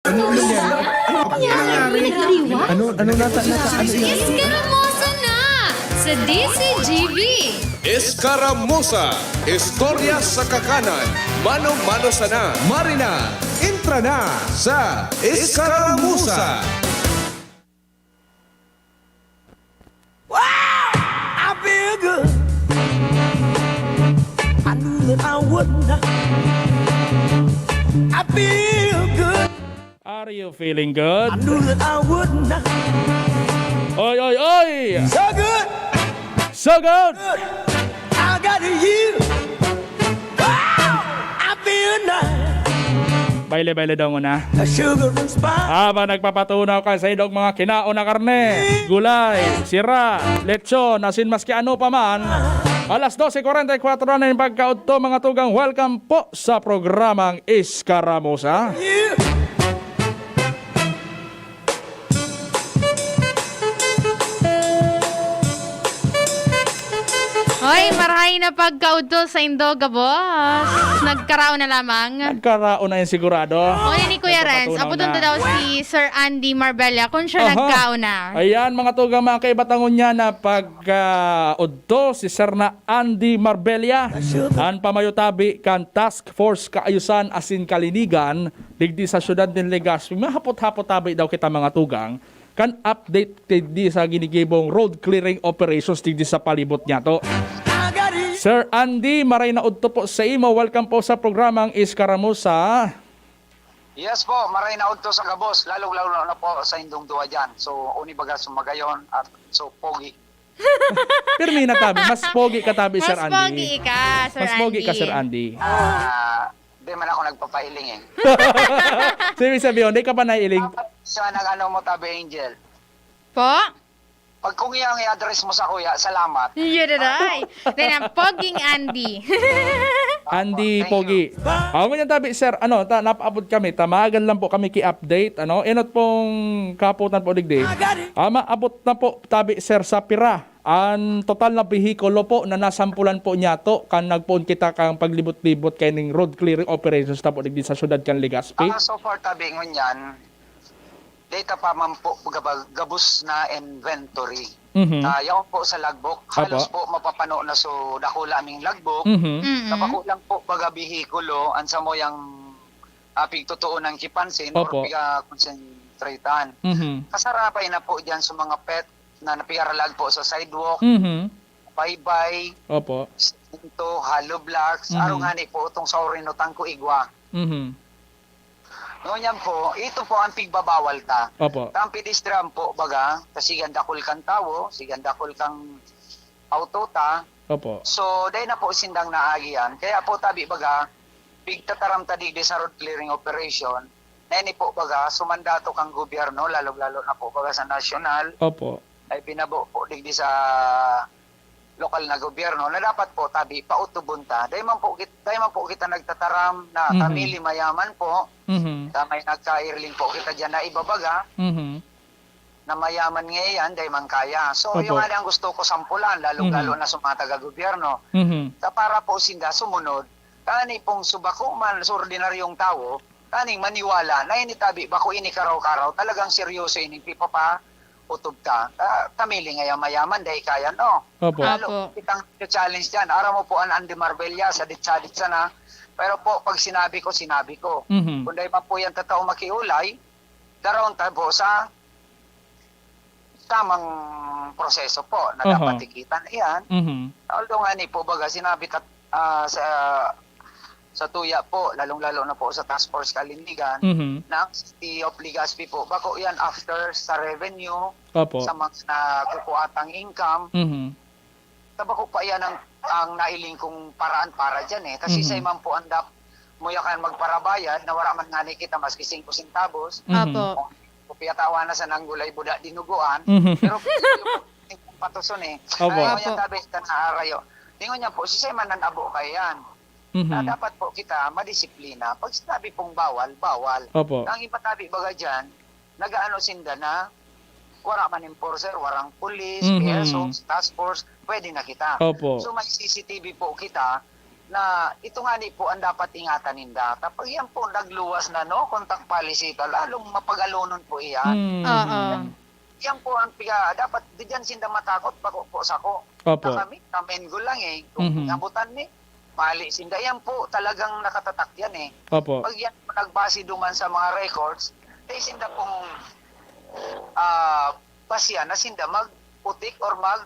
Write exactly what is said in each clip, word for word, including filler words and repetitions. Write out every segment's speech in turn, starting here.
Ano nangyari? Ano nangyari? Ano, ano nata, nata, ano yun? Eskaramuza na sa D Z G B. Eskaramuza, istorya sa kakanan, mano-mano sana. Marina, entra na sa Eskaramuza. Wow! I feel good. I knew that I would not. I feel good. Are you feeling good? I knew that I would not. Oy, oy, oy! So good. So good! Good. I got you. Wow! I feel nice. Baile-baile daw muna. A sugar and spice. Habang nagpapatunaw ka sa idog mga kinaon na karne, gulay, sira, lechon, asin maski ano pa man. Alas dose cuarenta y cuatro na yung pagkaudto, mga tugang. Welcome po sa programang Eskaramuza. Yeah. Hoy, marahay na pagkaudto sa indo, gabos. Nagkaraon na lamang. Nagkaraon na yan sigurado. O, ni Kuya Renz, Nagpapatunaw aputon na. Ta daw si Sir Andy Marbella kung siya Aha. Nagkaon na. Ayan, mga tugang, mga kaibatangon niya na pagkaudto si Sir na Andy Marbella, an pamayo tabi kan Task Force Kaayusan asin Kalinigan, digdi sa siyudad nin Legazpi. Mahapot-hapot tabi daw kita, mga tugang, kan update digdi sa ginigibong road clearing operations digdi sa palibot niyato. Sir Andy, maray na udto po sa imo. Welcome po sa programang Eskaramuza. Yes po, maray na udto sa gabos, lalong-lalo na po sa indong duwa diyan. So, uni baga sumagayon at so pogi. Pirmi na tabi, mas pogi ka tabi, Sir Andy. Mas pogi ka, Sir Andy. Mas pogi ka, Sir Andy. Ah, di man ako nagpapailing eh. So, ibig sabihin, di ka pa nailing? Dapat siya nag-ano mo, tabi, Angel. Po? Pag kung iyang i-address mo sa kuya, salamat. Yun na, day. Then, ang poging Andy. Andy, Thank you. Pogi. Ah, ngunyan tabi, sir, ano, ta, napaabot kami, ta, maagan lang po kami ki-update, ano, enot pong kaputan po digdi. Ah, maabot na po tabi, sir, sa pira. An total na behikulo po na nasampulan po niyato kan nagpoon kita kan paglibot-libot kaining road clearing operations ta po digdi sa siyudad kan Legazpi. Ah, so far, tabi, ngunyan, data pa man po gaba-, gabos na inventory. Mhm. Ah, yaon po sa logbook, Apo. Halos po mapapano na so dakula ming logbook. Mhm. Mm-mm. Sa bako lang po baga behikulo, an samo yang, ah, pigtotoo ng kipansin or Opo. Piga-concentratean. Mhm. Kasarabay na po diyan sa mga pet na napiyaralaag po sa sidewalk, Mhm. baybay, Opo. Simento, hollow blocks, Mhm. Arong ngani po itong sa Orinotan ko igwa. Mhm. Ngunyan po, ito po ang pigbabawal ta. Opo. Ta ang pedestrian po, baga, ta sigan dakul kang tawo, sigan dakul kang auto ta. Opo. So, dai na po sindang naagihan. Kaya po, tabi, baga, pigtataram ta digdi sa road clearing operation, na ini po, baga, sumandato kang gobyerno, lalong-lalo na po, baga, sa nasyonal. Opo. Ay binabo po digdi sa lokal na gobyerno na dapat po tabi pautubon ta. Dai man po kit-, dai man po kita nagtataram na Mhm. Kami mayaman po. Mhm. Ta may nagkairling po kita diyan na ibabaga Mhm. na mayaman ngayon, dai man kaya. So, Opo. Yung nga ang gusto ko sampulan, lalong-lalo Mhm. Na sa mga taga-gobyerno. Mhm. Ta para po sinda sumunod, kani pong subako man sa ordinaryong tawo, kaning maniwala na ini tabi, bako ini karaw-karaw, talagang seryoso ini, pipapa-, utob ta. Ah, ta mili ngaya mayaman, dai kaya, no? Opo. Lalo, Opo. Kitang challenge diyan. Aram mo po an Andy Marbella, sadit-sadit sana. Pero po, pag sinabi ko, sinabi ko. Mhm. Kung dai man po yan tataong makiulay, daraon ta po sa tamang proseso po na Aha. Dapat tikitan. Ayan. Mhm. Although nga ni po, baga, sinabi ta, ah, sa, sa tuya po, lalong-lalo na po sa Task Force Kalinigan, Mhm. Na ang City of Legazpi po, bako yan after sa revenue, Opo. Sa mga nakukuhatang income, Mhm. Ta bako pa yan ang, ang nailing kong paraan para dyan eh. Kasi Mhm. Sa iman po andap mo yakan magparabayad na wala man nga ni kita maski singko centavos. Mhm. Apo. Kung piyatawa na sa nanggulay buda dinuguan, Mhm. Pero patuson eh. Opo. Ay, Apo. Yan tabi ka na arayo. Tingon niya po, si Seman nan abo kaya yan. Mhm. Na dapat po kita madisiplina. Pag sinabi pong bawal, bawal. Opo. Ang ipatabi baga dyan, nagaano sinda na wala man enforcer, warang pulis, Mhm. P S O, task force, pwede na kita. Opo. So may C C T V po kita na ito ngani po ang dapat ingatan ninda. Kapag yan po nagluwas na, no contact policy, ta lalong mapag-alonon po iyan. Mm. Oo. Yan po ang piga-, dapat di diyan sinda matakot, bako po sako. Opo. Na kami, kami Engo lang eh. Kung Mhm. abutan ni, mali sinda. Yan po, talagang nakatatak yan eh. Opo. Pag yan po nagbase duman sa mga records, eh, sinda pong, ah, basya na sinda magputik or mag,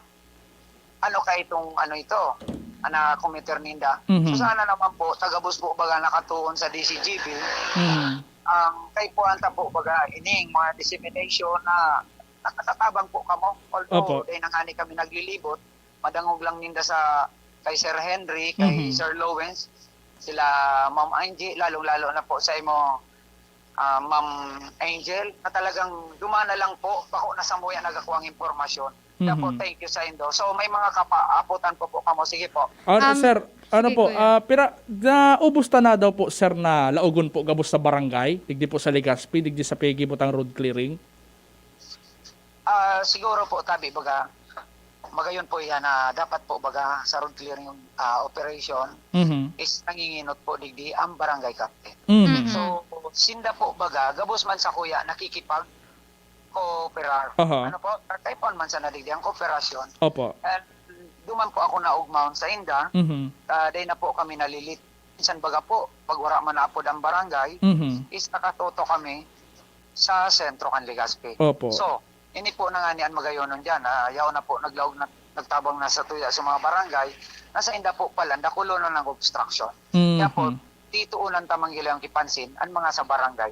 ano ka itong, ano ito, na committer ninda. Mhm. So, sana naman po, tagabos po baga nakatuon sa D C G B, Mhm. ang kaipuhan ta po baga ining mga dissemination na nakatatabang po kamo. Although, Opo. dahil na nga ni kami naglilibot, madangog lang ninda sa kay Sir Henry, kay Mhm. Sir Lawrence, sila Ma'am Angie, lalong-lalo na po sa imo, ah, Ma'am Angel, na talagang dumana lang po, bako na samuya nagakuha ang impormasyon. Kaya po, Mhm. thank you sa indo. So, may mga kapaapotan po po kamo. Sige po. Ano, Um, sir, ano sige, po, Kuya. ah, pira-, naubos ta na daw po, sir, na laogon po gabos sa barangay, digdi po sa Legazpi, digdi sa Pegi, butang road clearing? Ah, siguro po, tabi, baga, magayon po iyan na dapat po, baga, sa road clearing, ah, operation Mhm. is nanginginot po digdi ang barangay captain. Mhm. Mhm. So, sinda po, baga, gabos man sa kuya, nakikipag-cooperar. Aha. Ano po? Kaipuhan man sana digdi ang kooperasyon. Opo. And duman po ako naugmaon sa inda. Mhm. Ah, dahil na po kami nalilit. Minsan baga po, pag wala man naapod ang barangay, Mhm. is nakatoto kami sa sentro kan Legazpi. Opo. So, ini po na nga ni an magayonon diyan, ah, yaon na po naglaog na, nagtabang na sa tuya sa mga barangay, na sa inda po pala, dakulonon ang obstruction. Kaya po, Mhm. tituunan ta man gila yung kipansin, ang mga sa barangay.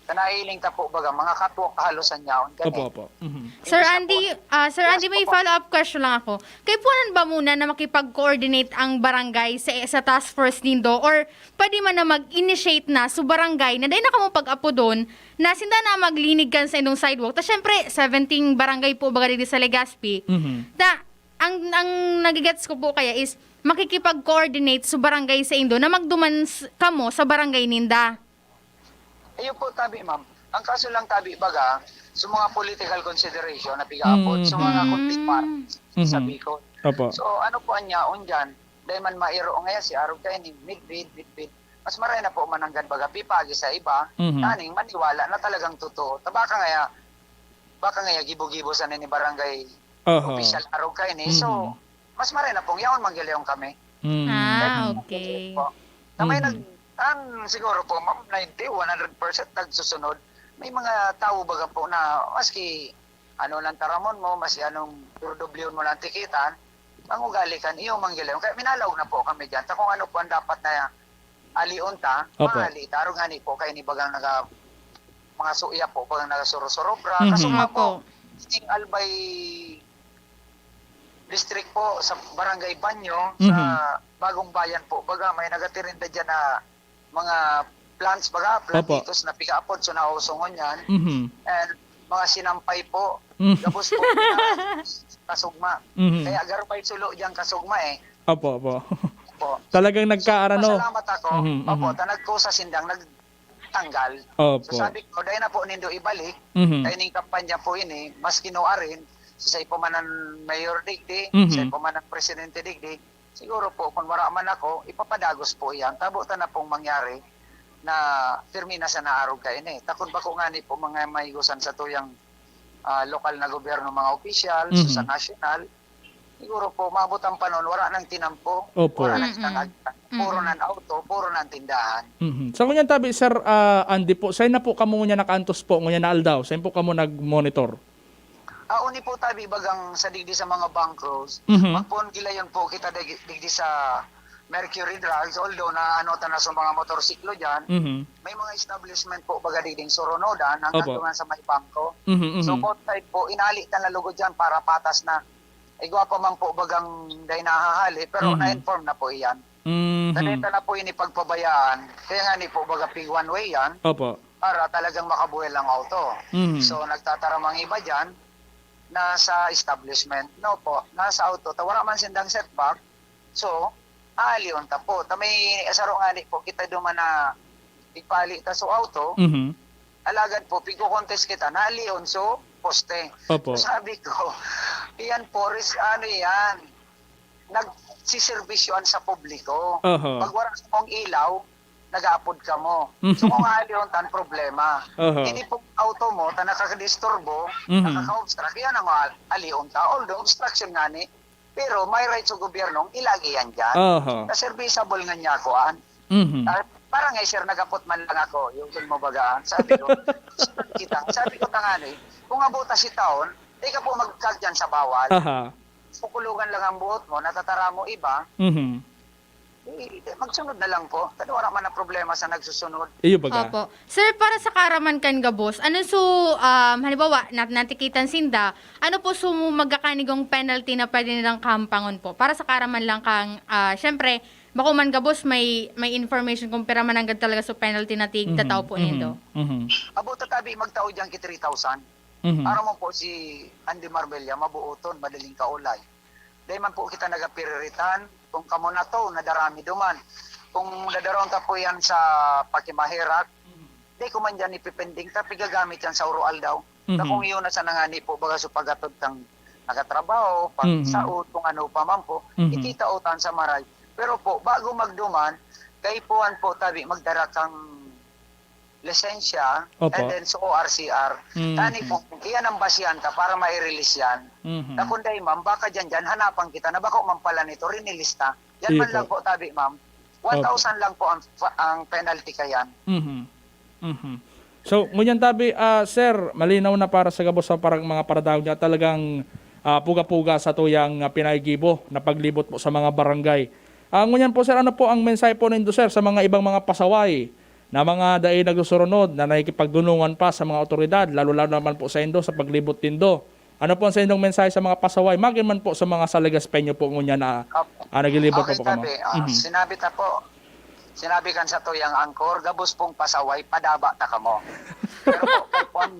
Na nahiling ta po, baga, mga katwok halos an yaon kami. Opo, opo. Mhm. Sir Imbis na Andy, po, ah, Sir yes Andy, may po. follow-up question lang ako. Kaipuhan ba muna na makipag-coordinate ang barangay sa, sa task force nindo? Or pwede man na mag-initiate na sa barangay na dai na kamo pag-apodon na sinda na maglinig kan sa indong sidewalk? Ta syempre, seventeen barangay po baga digdi sa Legazpi. Mhm. Ta, ang, ang nagigets ko po kaya is makikipag-coordinate sa barangay sa indo na magduman s-, kamo sa barangay ninda. Ayun po, tabi, ma'am. Ang kaso lang, tabi, baga, sa mga political consideration na pigaapod, sa mga Mm. contemporary Mhm. sa Bicol. Opo. So, ano po ang yaon dyan? Dahil man mairo ngaya si arog kaini, midbid, midbid. Mas maray na po mananggad baga pipagi sa iba, Mhm. taning maniwala na talagang totoo. Ta baka ngaya, baka ngaya gibo-gibo sana ni barangay Oho. opisyal arog kaini. So, Mhm. mas maray na pong yaon manggilion kami. Mm. Ah, Mhm. okay. Po. Na may Mhm. nag-, an, siguro po, ma'am, ninety, one hundred percent nagsusunod. May mga tawo baga po na maski ano lang taramon mo, maski anong durdublyon mo lang tikitan, ang ugali kan iyo manggilion. Kaya minalaog na po kami diyan. Ta kung ano po ang dapat na alion ta, Opo. maali ta. Arog ngani po kaini bagang naga-, mga suya po, bagang nagasursurobra. Mhm. Kaso nga po, Opo. ining Albay District po, sa Barangay Banyo, sa Mhm. Bagong Bayan po, baga may nagatirinda diyan na mga plants, baga, Opo. plantitos na pigaapod, so nauso ngunyan. Mhm. And mga sinampay po, Mhm. gabos po na kasugma. Mhm. Kaya garo pa'y sulo diyang kasugma eh. Opo, opo. Opo. Talagang nagkaarano. Pasalamat ako. Mhm, Opo, mhm. ta nagkusa sindang nagtanggal. Opo. So sabi ko, dai na po nindo ibalik, Mhm. kaya ning kampanya po ini, mas kinuarin, so sa ipo man ang mayor digdi, Mhm. sa ipo man ang presidente digdi, siguro po, kung wala man ako, ipapadagos po iyan. Tabo ta na pong mangyari na pirmi na sa naarog kaini. Takon pa ko ngani po mga mahigosan sa tuyang, ah, lokal na gobyerno, mga opisyal, so sa Mhm. nasyonal, siguro po, maabot ang panahon, wala nang tinampo, Opo. wala nang Mm-mm. tinag-, puro Mm-mm. nan auto, puro nan tindahan. Mhm. Sa ngunyan tabi, Sir, ah, Andy po, sain na po kamo ngunyan nakaantos po, ngunyan na aldaw? Sain po kamo nag-monitor? Ah, uni po tabi, bagang sa digdi sa mga bancros, Mhm. magpoon gilayon po kita dig-, digdi sa Mercury Drugs, although na ano ta na sa mga motorsiklo diyan, Mhm. may mga establishment po baga digding Soronodan hanggang Opo. dungan sa may bangko. Mhm, So, mhm. outside po, inali ta na lugod diyan para patas na. Igwa pa man po bagang dai nahahali, pero Mhm. na-inform na po iyan. Mhm. Dai ta na po ini pagpabayaan. Kaya nga ni po, baga pig one way yan, Opo. para talagang makabuhay ang auto. Mhm. So, nagtataram ang iba diyan na sa establishment. No po, nasa auto. Ta wala man sindang setback. So, aalion ta po. Ta may saro ngani po kita duman na igpali ta so auto. Mhm. Alagad po, pigko-contest kita, naalion so poste. Opo. So, sabi ko, "Iyan po, ris-, ano iyan? Nag-, siserbisyoan sa publiko. Aha. Pag wala sa mong ilaw, nag-aapod ka mo. Mhm. So, kung aalion tan problema, Aha. hindi po auto mo, ta nakakadisturbo, Mhm. nakaka-obstruct, yan ang al-, alion ta. Although, obstruction nga ni, pero may right sa gobyernong ilagi yan dyan. Aha. Na serviceable nga niya, kuan. Mhm. Ah, para nga, sir, nagapot man lang ako, yung mo baga, sabi ko, "Sunod kita." Sabi ko, "Tangani, kung abuta si taon, di ka po magkag dyan sa bawal." Aha. Kukulugan lang ang buhot mo, natatara mo iba, Mhm. eh, magsunod na lang po. Kasi wala man na problema sa nagsusunod. Iyo baga. Opo. Sir, para sa karaman kan gabos, ano so, um, halimbawa, nat-, natikitan sinda, ano po so magakanigong penalty na pwede nilang kahampangon po? Para sa karaman lang kang, ah, syempre, bako man gabos may, may information kung pira man nanggad talaga so penalty na tig Mhm, tatao po mhm, nindo. mhm. Abo tatabi magtao dyan ki three thousand. Mhm. Para mo po si Andy Marbella, mabuoton, madaling kaulay. Dahil man po kita nagapiriritan, kung kamo na to, nadarami duman. Kung dadaron ta po yan sa pakimaherak, di ko man dyan ipipending, ta pigagamit yan sa uro-aldaw. Na Mhm. kung yun na sa nangani po, baga sa paghatod kang nakatrabaho, pag Mhm. saot, kung ano pa man po, Mhm. ikita utan sa maray. Pero po, bago magduman, kaipuhan po tabi magdara kang lisensya, Opo. and then sa O R C R. Mhm. Tani po, iyan ang basihan ka para mai-release yan. Mhm. Na kung dahil, ma'am, baka dyan, dyan, hanapan kita na bako man pala nito, rinilista. Yan Iyo man po. lang po, tabi, ma'am. Opo. One thousand lang po ang, ang penalty ka yan. Mhm. Mhm. So, ngunyan tabi, ah, sir, malinaw na para sa gabos sa parang mga paradang niya, talagang, ah, puga-puga sa tuyang, ah, pinaigibo na paglibot po sa mga barangay. Ah, ngunyan po, sir, ano po ang mensahe po nindo, sir, sa mga ibang mga pasaway na mga dai nagsusurunod, na nakikipagdunungan pa sa mga awtoridad, lalo-lalo naman po sa indo, sa paglibot nindo? Ano po ang sa indong mensahe sa mga pasaway, magin man po sa mga sa Legazpeño po ngunyan na, Opo. ah, naglilibot Okay, po po kamo? tabi. Ah, Mhm. sinabi ta po, sinabi kan sa tuyang angkor, gabos pong pasaway, padaba ta kamo. Pero po, kaipuhan,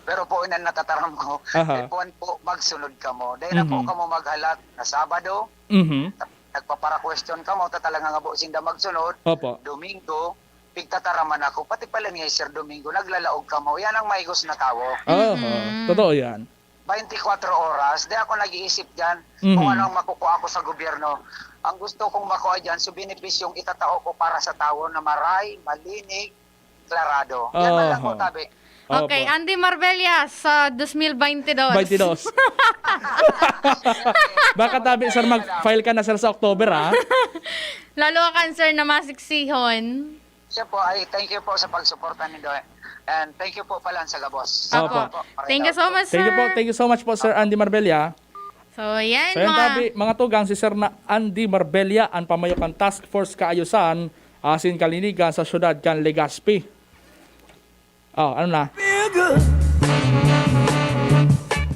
pero po, inan natataram ko, Aha. kaipuhan po, magsunod kamo. Dahil na po Mhm. kamo maghalat na Sabado, Mhm. nagpapara-question kamo, ta talaga nga po sinda magsunod, Opo. Domingo, pigtataraman ako, pati pala ni Sir Domingo, naglalaog kamo. Yan ang maigos na tawo. Oo, Mhm. totoo yan. Twenty-four oras, di ako nag-iisip dyan kung Mhm. anong makukuha ko sa gobyerno. Ang gusto kong makuha dyan, so benepisyong itatao ko para sa tawo na maray, malinig, klarado. Yan man lang po, Oho. tabi. Opo. Okay, Andy Marbella sa dos mil baynte dos. Baynte dos. Baka tabi, sir, mag-file ka na, sir, sa October, ah. Lalo ka, sir, na masiksihon. Siya po ay thank you po sa pagsuporta nindo. And thank you po pala sa gabos. Opo. Opo. Thank you so much, Thank you po, sir. thank you so much po, Sir Andy Marbella. So, yan, So, yan, mga tabi, mga tugang, si Sir na Andy Marbella, ang pamayo kan Task Force Kaayusan asin Kalinigan sa siyudad kan Legazpi. Oh, ano na?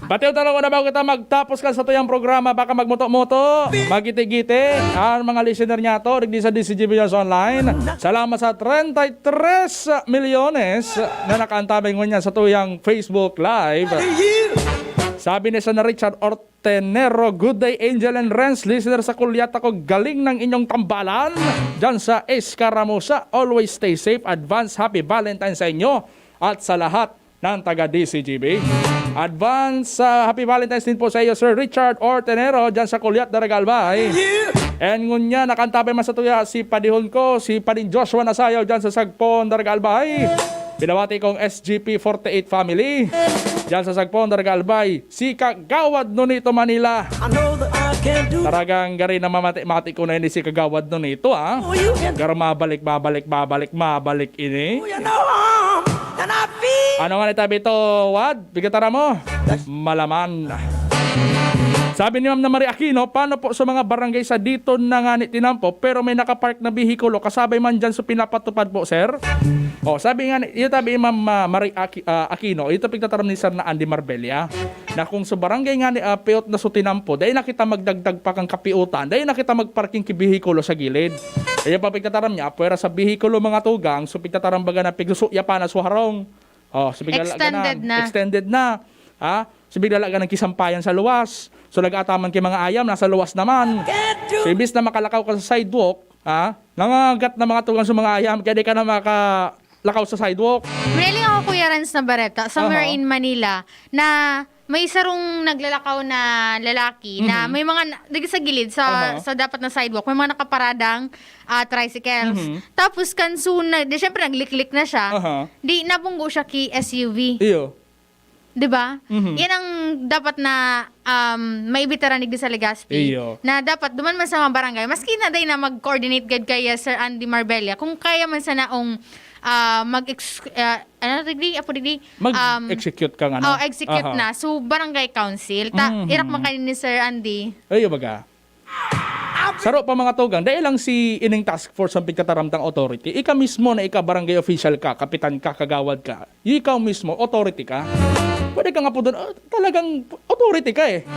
Batiw ta lang na bago kita magtapos kan satuyang programa, baka magmoto-moto, magiti-giti, ang mga listener niya to, digdi sa D C G B News Online. Salamat sa treinta y tres milyones na nakaantabay ngunyan sa tuyang Facebook Live. Sabi ni San Richard Ortenero, "Good day, Angel and Renz. Listener sa Kulyat ako, galing ng inyong tambalan. Diyan sa Escaramuza, always stay safe. Advance Happy Valentine sa inyo at sa lahat ng taga D C G B." Advance, ah, Happy Valentine's din po sa iyo, Sir Richard Ortenero, dyan sa Kulyat, Daraga Albay. And ngunya, nakantabay man sa tuya si padihon ko, si Pading Joshua Nasayaw, dyan sa Sagpon, Daraga Albay. Binabati kong S G P forty-eight family, dyan sa Sagpon, Daraga Albay. Si Kagawad Nonito Manila. I know that I can do Talagang gari na mamati-mati ko na ini si Kagawad Nonito, ah. Oh, you can Gar mabalik, mabalik, mabalik, mabalik ini. Oh, you know, um, and I feel Ano nga ni tabi to, Wad? Pigataram mo? Malaman. Sabi ni Ma'am na Marie Aquino, "Paano po sa mga barangay sa dito na nga ni tinampo, pero may nakapark na bihikulo, kasabay man dyan sa pinapatupad po, sir?" Oh, sabi nga ni, yung tabi ni Ma'am, ah, Marie Aqui-, ah, Aquino, ito pigtataram ni Sir na Andy Marbella, na kung sa barangay nga ni, ah, piot na so tinampo, dahil na kita magdagdag pa kang kapiutan, dahil na kita magparking ki bihikulo sa gilid. Kaya pa pigtataram niya, pwera sa bihikulo mga tugang, so pigtataram baga na pigsusuya pa na so harong. Oh, so piglalaganan. Extended na. Extended na. Ha? So biglalaganan kisampayan sa luwas. So nag-ataman kay mga ayam, nasa luwas naman. So imbis na makalakaw ka sa sidewalk, ha? Nangagat na mga tugang sa mga ayam, kaya di ka na makalakaw sa sidewalk. May hiling ako, Kuya Renz, na bareta, somewhere Aha. in Manila, na may sarong naglalakaw na lalaki na Mhm. may mga na, dito sa gilid, sa, Aha. sa dapat na sidewalk, may mga nakaparadang, ah, tricycles. Mhm. Tapos, kan suna, di syempre, nagliklik na siya. Aha. Di, nabunggo siya ki S U V. Iyo. Di ba? Mhm. Yan ang dapat na, um, maibitaran digdi sa Legazpi. Iyo. Na dapat duman man sa mga barangay, maski na day na mag-coordinate gad kay, uh, Sir Andy Marbella, kung kaya man sana ong, ah, mag-ex-, ah, ano, digdi? Apo, digdi? Um, Mag-execute kang ano? Oh, execute Aha. na. So, barangay council. Ta-, Mhm. irak man kayo ni Sir Andy. Ay, baga. Saro pa, mga tugang, dai lang si ining task force ang pigtataramtang authority. Ika mismo na ika barangay official ka, kapitan ka, kagawad ka, ikaw mismo, authority ka. Pwede ka nga po doon, ah, talagang authority ka eh.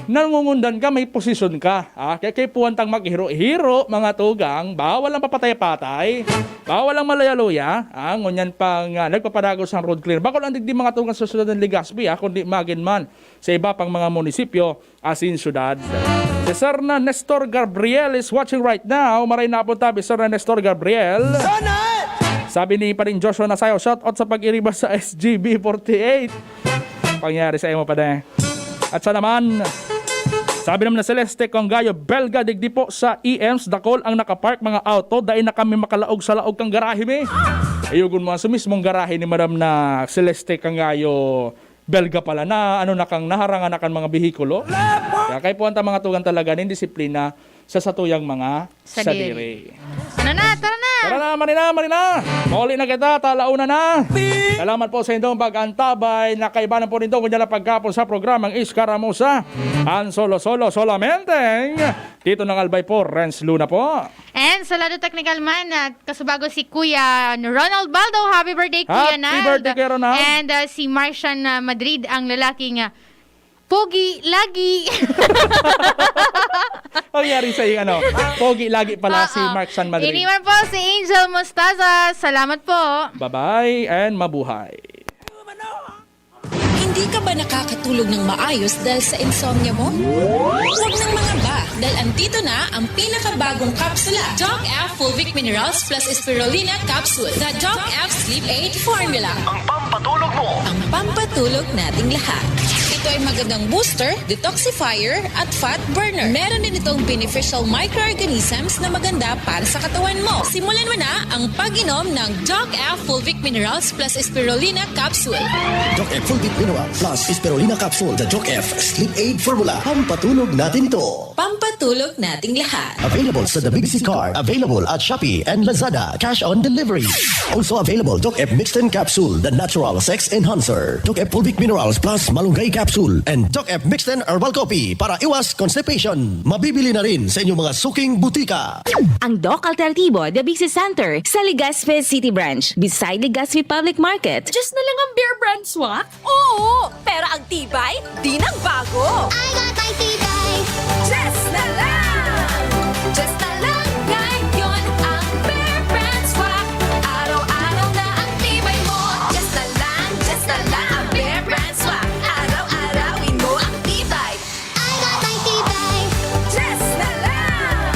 Nangungundan ka, may posisyon ka. Ah, kaya kaipuhan tang maghiro-hiro, mga tugang, bawal ang papatay-patay, bawal ang maluya-luya. Ah, ngunyan pang, ah, nagpapadagos ang road clear. Bako lang digdi, mga tugang, sa siyudad ng Legazpi, ah, kundi magin man sa iba pang mga munisipyo asin syudad. Si Sir na Nestor Gabriel is watching right now. Maray na po tabi, Sir na Nestor Gabriel. Sabi ni Pading Joshua Nasayaw, shout out sa pag-iriba sa S G B forty-eight. Pangyari sa imo, pade. At sa naman, sabi naman na Celeste Congayo, Belga, digdi po sa E M's, dakol ang nakapark mga auto, dai na kami makalaog sa laog kang garahe mi. Ayugon mo, sa mismong garahe ni Madam na Celeste Congayo, Belga pala na, ano na kang naharangan na kan mga behikulo. Kaya kaipuhan ta, mga tugang, talaga nin disiplina sa satuyang mga Sadiri. sadiri. Ano na? Tara na! Tara na, Marina, Marina! Mauli na kita, talauna na! Salamat po sa indong pag-antabay. Nakaibanan po nindo, kunya na pagkapon sa programang Iskaramusa. Ang solo-solo, solamenteng Tito ng Albay po, Renz Luna po. And sa lado technical man, at kasubago si Kuya Ronald Baldo. Happy birthday, Kuya Happy Nald. birthday, Kuya Ronald. And, uh, si Marcian, uh, Madrid, ang lalaking, uh, pogi lagi. Ang yari sa iyo, ano? Pogi lagi pala si Oo. Marcian Madrid. Iniwan po si Angel Mostaza. Salamat po. Bye-bye and mabuhay. Hindi ka ba nakakatulog ng maayos dahil sa insomnia mo? Huwag nang mangamba, dahil andito na ang pinakabagong kapsula, Doc F Fulvic Minerals plus Spirulina Capsule, the Doc F Sleep Aid Formula. Ang pampatulog mo. Ang pampatulog nating lahat. Ito ay magandang booster, detoxifier, at fat burner. Meron din itong beneficial microorganisms na maganda para sa katawan mo. Simulan mo na ang pag-inom ng Doc F Fulvic Minerals plus Spirulina Capsule. Doc F Fulvic Mineral plus Spirulina Capsule, the Doc F Sleep Aid Formula. Pampatulog natin ito. Pampatulog nating lahat. Available sa The Big C Card. Available at Shopee and Lazada. Cash on delivery. Also available, Doc F Mixten Capsule, the natural sex enhancer. Doc F Fulvic Minerals plus Malunggay Capsule, and Doc F Mixten Herbal Coffee para iwas constipation. Mabibili na rin sa inyong mga suking butika. Ang Doc Alternativo, The Big C Center, sa Legazpi City Branch, beside Legazpi Public Market. Diyos na lang ang Bear Brand Swak? Oo, pero ang tibay, di nagbago. I got my tibay. Diyos na lang! Diyos na lang ngayon ang Bear Brand Swak. Araw-araw na ang tibay mo. Diyos na lang, Diyos na lang ang Bear Brand Swak. Araw-arawin mo ang tibay. I got my tibay. Diyos na lang!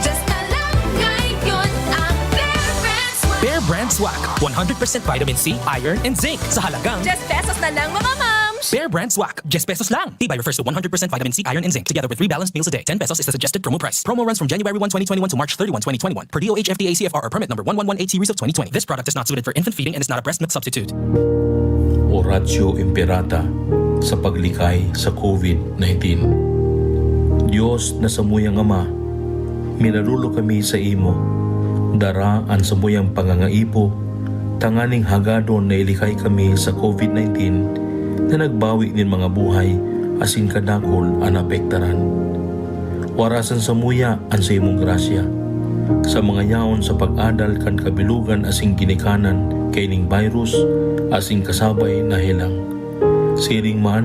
Diyos na lang ngayon ang Bear Brand Swak. Bear Brand Swak, one hundred percent vitamin C, iron, and zinc sa halagang Diyes pesos na lang, mga mams! Bear Brand Swak, diyes pesos lang. Tibay refers to one hundred percent vitamin C, iron, and zinc, together with three balanced meals a day. Ten pesos is the suggested promo price. Promo runs from January one, twenty twenty-one to March thirty-one, twenty twenty-one, per D O H F D A C F R or permit number one one one eight series of twenty twenty. This product is not suited for infant feeding and is not a breast milk substitute. Oratio Imperata, sa paglikay sa COVID nineteen. Dios na samuyang Ama, minaluluyo kami sa imo. Dara an samuyang pangangaipo tanganing hagadon na ilikay kami sa COVID nineteen na nagbawi nin mga buhay asin kadakul an naapektaran. Warasan samuya an saimong grasya, sa mga yaon sa pag-adal kan kabilogan asin ginikanan kaining virus asin kasabay na helang. Siring man